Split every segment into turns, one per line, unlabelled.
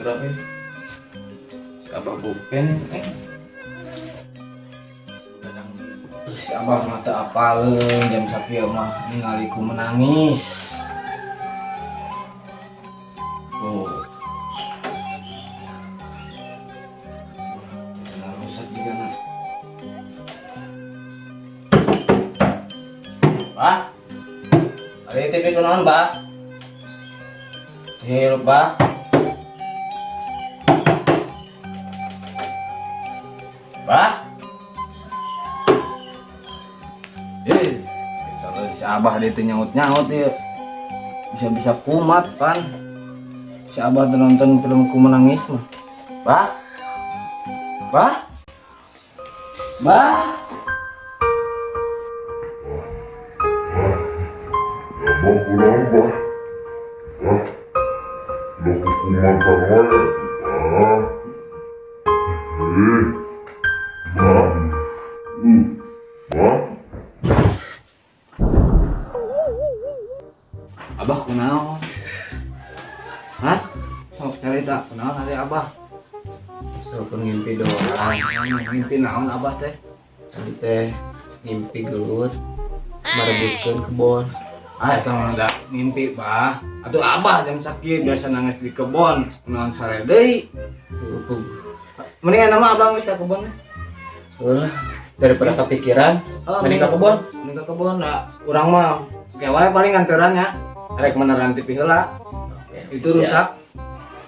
Gerak eh. Si Abah bupen eh. Si Abah mah teu apaleun jam sakieu mah ningali ku menangis. Tuh. Nah, rusak juga nah. Bah. Ada TV kunaon, Bah? Hirup, Bah. Bah. Eh, salah si Abah dia tuh nyaut-nyaut ya. Bisa-bisa kumat kan. Si Abah tuh nonton film ku menangis mah. Bah. Bah. Bah.
Abah kunaon, Bah? Bah, ulah kukumatan wae atuh, Bah. Eh, Bah. Bah.
Abah kunaon? Hah? Sok cerita kunaon hari Abah?
Sok ngimpi doang.
Ngimpi naon Abah teh?
Tadi teh ngimpi gelut merebutkeun kebon.
Ah, eta mah da ngimpi, Bah. Atuh Abah jam sakieu biasa nangis di kebon, kunaon sare deui. Mendingan nama Abah geus ka kebon.
Ulah, daripada kepikiran,
Oh,
mending ka kebon.
Mending ka kebon da. Urang mah ge wae paling nganteran nya. Rek meneran TV heula. Itu rusak.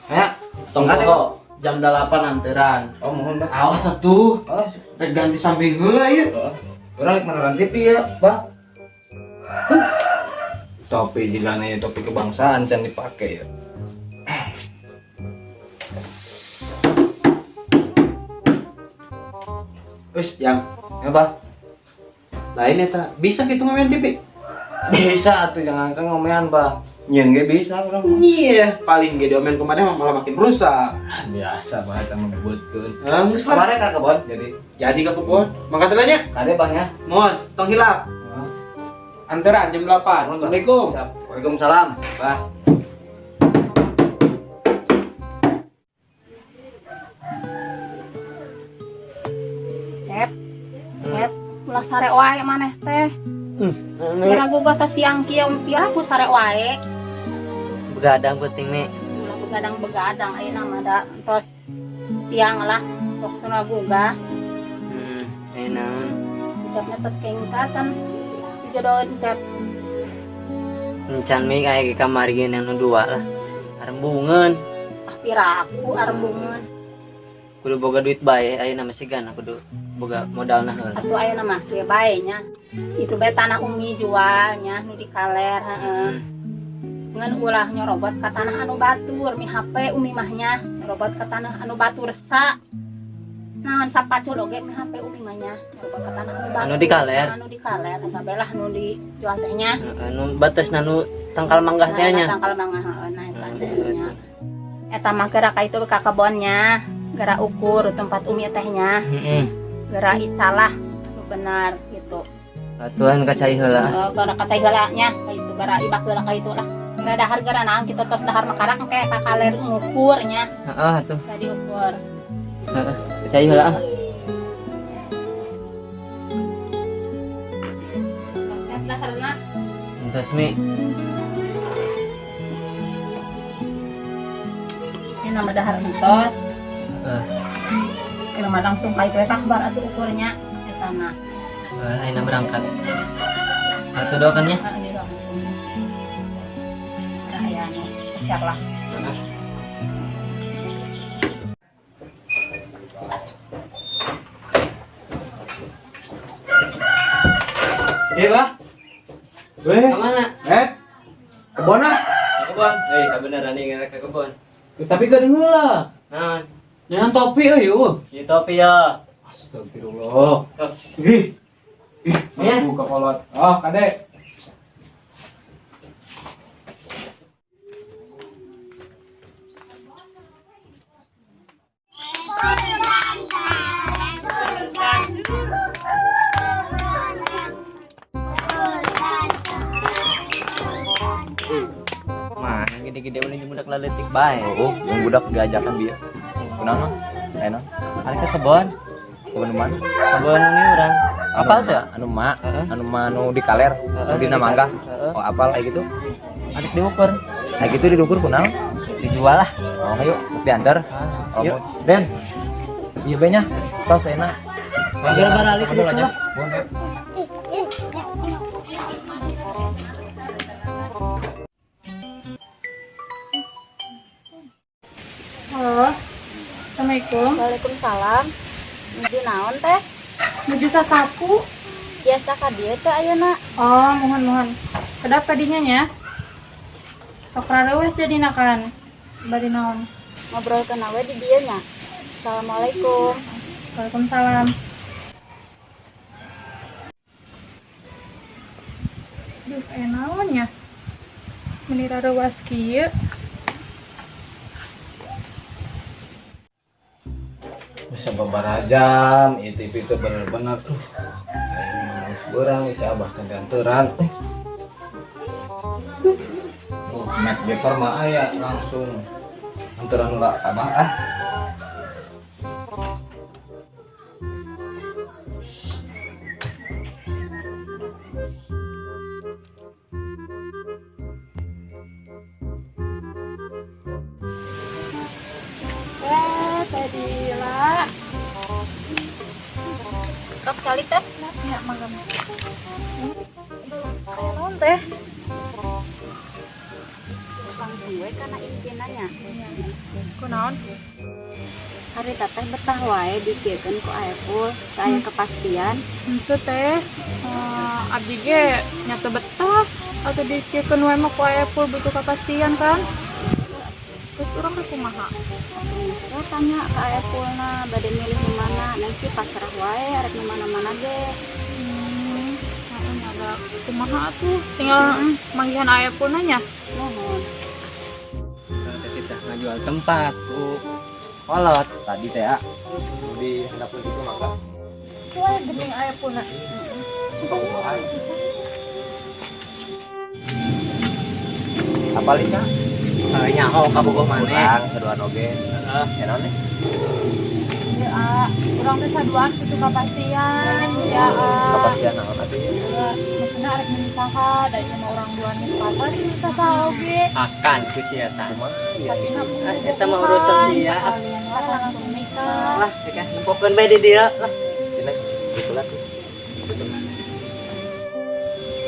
Ya,
Tong poho jam 8 anteran.
Oh, mohon, Bah.
Awas atuh.
Oh,
Rek ganti samping heula ieu.
Urang rek meneran TV ya, Bah. Topi juga nih, topi kebangsaan can dipake ya.
Wis, yang
Ya, Bah.
lain eta bisa gitu ngomean TV?
Bisa atuh, jangan kan ngomean, Bah. Nyeun ge bisa urang.
Iya, paling ge diomean kumaha mah malah makin rusak.
Biasa Bah eta mah ngebutkeun.
Geus lah.
Kemarin ka kebon jadi.
Jadi ka kebon. Mangkat heula nya.
Kade Bah nya.
Mohon, tong hilap. Anteran jam 8.
Mohon, Bah.
Assalamualaikum.
Siap. Waalaikumsalam, Bah.
Cep, Cep, ulah sare wae maneh teh. Kira gugah teh siang kieu pira ku sare wae.
Begadang penting nih.
Ulah begadang-begadang ayeuna mah da entos siang lah waktuna gugah.
Enak.
Cepnya tos kengkatan dijodohin Cep.
Encan mi kayak di kamar gini anu dua lah. Arembungeun.
Ah piraku arembungeun.
Kudu boga duit bae ayeuna mah sigan kudu boga modalna heula.
Atuh ayeuna mah kieu bae nya. Itu bae tanah umi jualnya nu di kaler heeh. Ngan ulah nyorobot ka tanah anu batur mi HP umi mahnya nyorobot ka tanah anu batur sa. Naon sapacul oge mi HP umi mahnya nyorobot ka tanah anu batur.
Anu di kaler.
Anu di kaler eta bae lah nu dijual teh nya.
Heeh, nu batasna nu tangkal manggah teh nya.
Tangkal manggah heeh nah eta nya. Eta mah geura ka itu ka kebonnya, geura ukur tempat umi teh nya.
Heeh.
Geura icalah nu benar gitu.
Atuan kacai heula.
Heeh, geura kacai heula nya, ka itu geura ibak heula ka itu lah. Geura dahar geura naon kitu tos dahar makarak engke ka kaler ngukur nya.
Heeh atuh.
Geura diukur.
Heeh, kacai heula ah.
Tos daharna.
Entos mi.
Ini nama dahar entos.
Heeh.
Ini mah langsung ka itu takbar atuh ukurnya eta na.
Heeh, ayeuna berangkat. Atuh doakan nya.
Heeh, didoakan. Dah aya anu siap lah.
Heeh.
Iya, Bah.
Weh.
Ke mana?
Kebon ah.
Ke kebon. Eh, kabeneran nih ngarek ke kebon.
Tapi gak denger lah.
Naon?
Jangan topi euy, eueuh.
Ieu topi ya.
Astagfirullah.
Tuh.
Ih. Ih,
Iya.
buka kolot. Oh, kade.
Mana Gede-gede ulin jeung budak laletik bae.
Oh, yang budak diajakan bieu. Kunaon mah? Aya naon?
Ari ke kebon.
Kebon mana?
Kebon ini urang. Apal teu?
Anu ma, anu ma nu di kaler, nu dina mangga. Oh, apal kayak gitu.
Adik diukur.
Kayak gitu diukur kunaon?
Dijual lah.
Oh, ayo diantar. Oh,
yuk.
Ben. Iya be nya. Tos enak.
Biar baralik gitu lah.
Halo. Assalamualaikum.
Waalaikumsalam. Nuju naon teh?
Nuju sasapu.
Biasa ka dieu teh ayeuna.
Oh, mohon-mohon. Kedap kadinya nya. Sok rareuweus jadina kan. Bari naon?
Ngobrolkeun we di dieu nya. Assalamualaikum.
Waalaikumsalam. Duh, aya naon nya? Meuni rareuwas kieu.
Bisa beberapa jam, itu itu bener-bener tuh. Aing geus beurang bisa abah canteran. Mat beper mah aya langsung anteran ulah abah ah.
Teh Dila.
Tok calik teh?
Ya, mangga. Aya naon teh?
Langsung we kana intina nya.
Kunaon?
Ari teteh betah wae dikiekeun ku Aepul, teu aya kepastian.
Henteu teh, abdi ge nya teu betah atuh dikiekeun wae mah ku Aepul butuh kepastian kan. Terus urang rek kumaha?
Geus tanya ka Aepulna bade milih nu mana, neng sih pasrah wae arek nu mana-mana ge.
Heeh nya da kumaha atuh? Tinggal manggihan Aepulna nya.
Nuhun.
Kita ngajual tempat ku kolot
tadi teh ah. Di handapun itu mangga.
Wah, geuning Aepulna.
Apal ieu?
Nyaho kabogoh maneh.
Urang saduan oge. Heeh, naon teh?
Ya, urang teh saduan kudu kapastian. Ya,
kapastian naon atuh ieu?
Maksudna arek meuli saha, da ieu mah urang duaan geus pasar meuli saha oge.
Akan ku sia tah.
Kumaha
eta mah urusan sia.
Langsung nikah.
Lah, nikah nempokeun bae di dieu lah.
Cenah gitu lah tuh.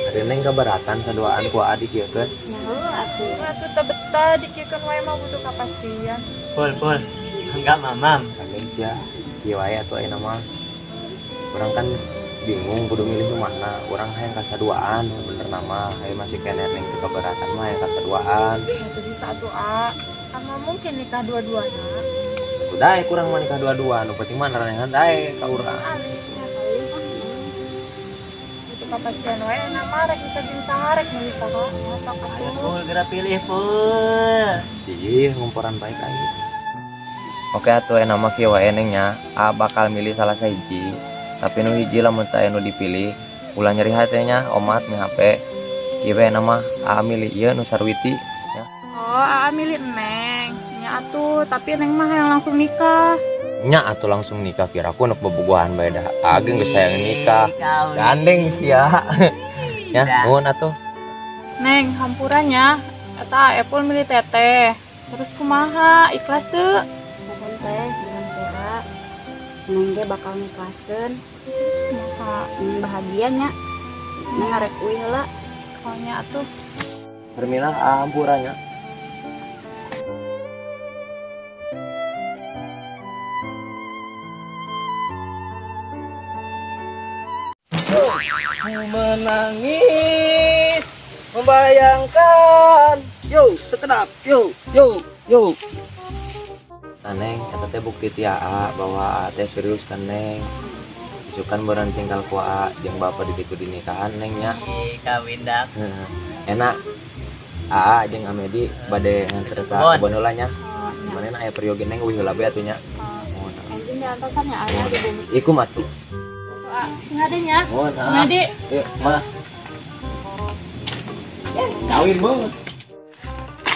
Ari neng kabaratan saduaan ku adik ieu kan.
Nya heuh atuh. Atuh teu betah dikiekeun wae mah butuh kapastian.
Pul pul. Enggak mamam.
Kandeng sia kieu wae atuh ayeuna mah. Urang kan bingung kudu milih nu mana. Urang hayang kasaduaan bener nama. Hayu masih keneh neng teu kabaratan mah hayang kasaduaan.
Atuh bisa atuh a. Kan mah mungkin nikah dua-duana.
Atuh dae kurang mah nikah dua-dua. Nu penting mah naranehan dae ka urang.
Kapastian wae nama rek bisa jeung saha rek meuli saha sok atuh.
Pul geura pilih pul.
Sih ngumporan baik aing. Oke atuh aya nama kieu wae neng nya. A bakal milih salah sahiji. Tapi nu hiji lamun teh anu dipilih ulah nyeri hate nya omat mi HP. Kieu we nama A milih ieu nu Sarwiti nya.
Oh, A milih Neng. Nya atuh, tapi Neng mah yang langsung nikah.
Nya atuh langsung nikah kira aku nuk bobogohan bae dah. Ageng geus hayang nikah. Gandeng sia. Nya, nuhun atuh.
Neng, hampurannya eta Aepul milih teteh. Terus kumaha? Ikhlas teu?
Nuhun teh, dihampura. Neng ge bakal ngikhlaskeun.
Kumaha?
Neng bahagia nya. Neng arek uih heula.
Oh nya atuh.
Permilah hampuranya. Ku menangis membayangkan yo sekedap yo yo yo. Nah neng, eta teh bukti ti Aa bahwa Aa teh serius kan neng. Isukan beureun tinggal ku Aa jeung bapa di ditu di nikahan neng nya.
Kawin dak.
Enak. Aa jeung Amedi bade nganter ka kebon heula nya. Manehna aya peryogi neng euy heula bae atuh nya.
Anjing diantosan nya aya di bumi.
Iku mah tuh.
Ngadinya. Ngadi.
Yuk, mas. Kawin banget.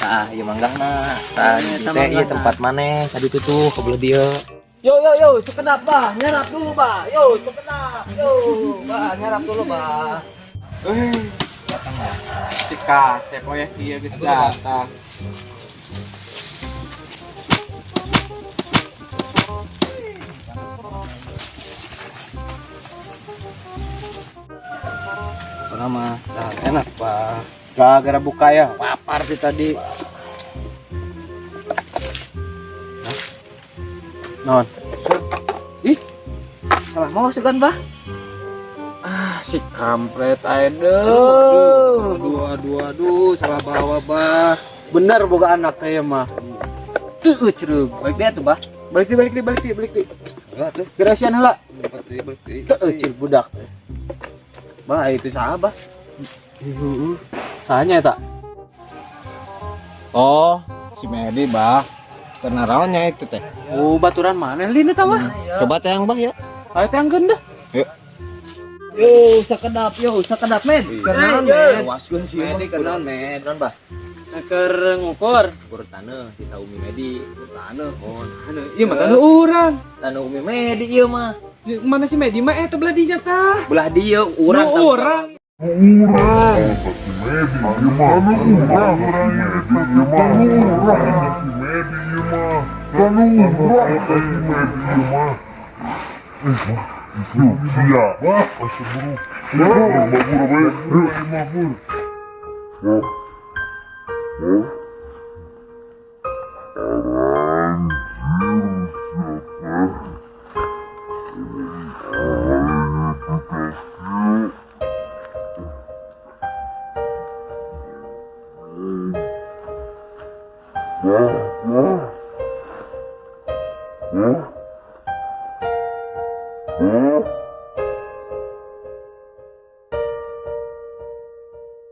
Tah, ieu manggahna. Tah, teh ieu tempat maneh tadi itu tuh ke belah dieu.
Yo yo yo, sekedap bah, nyerap dulu bah. Yo, sekedap. Yo, bah, nyerap dulu bah.
Si kasep oh ya kieu geus datang.
Lama, nah, enak bah.
Gara-gara buka ya, lapar sih tadi. Non.
Ih, salah mau sugan bah.
Ah, si kampret aduh. Aduh, salah bawa bah. Bener boga anak teh mah. Teu cerug.
Balik dia tuh bah.
Balik di.
Ya tuh.
Gerasian heula.
Balik di.
Teu cerug budak.
Bah, itu saha bah?
Heeh. Sahanya eta?
Oh, si Medi bah. Kena raonnya itu teh.
Oh, baturan mana lin eta mah?
Coba teh yang bah ya.
Ayo teh angkeun dah.
Yuk.
Yo, sekedap men.
Kenaon, men. Waskeun sih. Medi kenaon, men. Kenaon, bah.
Keur ngukur.
Ukur taneuh di Umi Medi.
Ukur taneuh.
Oh,
taneuh. Ieu mah taneuh urang.
Taneuh Umi Medi ieu mah.
Mana si Medi mah eta belah dinya tah.
Belah dieu urang.
Urang.
Urang. Si Medi ieu mah. Urang si Medi ieu mah. Urang si Medi ieu mah. Urang si Medi ieu mah. Itu sia. Wah, asa buru. Wah, mabur bae. Mabur. Wah. Wah. Anjir siapa? Wah, wah. Wah.